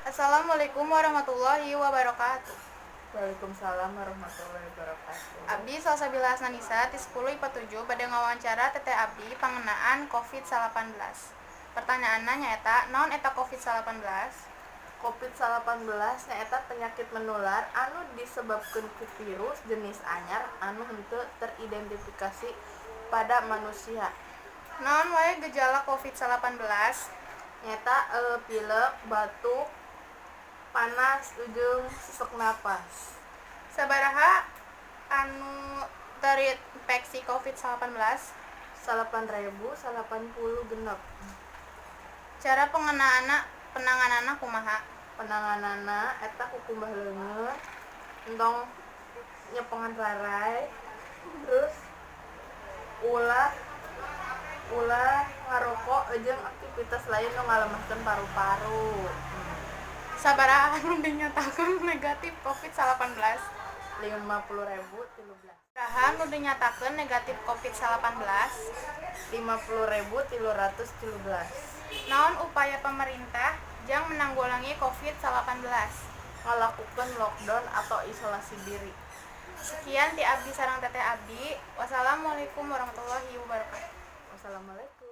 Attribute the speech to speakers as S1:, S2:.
S1: Assalamualaikum warahmatullahi wabarakatuh.
S2: Waalaikumsalam warahmatullahi wabarakatuh.
S1: Abdi Salsabila Hasnanisa ti 10 IPA 7 bade ngawawancara Teteh Abdi pangenaan COVID-19. Pertanyaanna nyaeta, naon eta COVID-19?
S2: COVID-19 nyaeta penyakit menular anu disebabkeun ku virus jenis anyar anu henteu teridentifikasi pada manusia.
S1: Naon wae gejala COVID-19?
S2: Nyaeta pilek, batuk, panas, jeung sesek napas.
S1: Sabaraha anu terinfeksi COVID-19?
S2: 8.086.
S1: Cara penangananna kumaha?
S2: Penangananna eta kukumbah leungeun, entong nyepengan raray, terus ulah ulah ngarokok jeung aktivitas lain nu ngalemahkeun paru-paru.
S1: Sabaraha anu dinyatakeun negatif COVID-19?
S2: 50.013.
S1: Sabaraha nu dinyatakeun negatif COVID-19?
S2: 50.313.
S1: Naon upaya pemerintah jang menanggulangi COVID-19?
S2: Ngalakukeun lockdown atau isolasi diri.
S1: Sekian ti abdi sareng Teteh Abdi. Wassalamualaikum warahmatullahi wabarakatuh.
S2: Wassalamualaikum.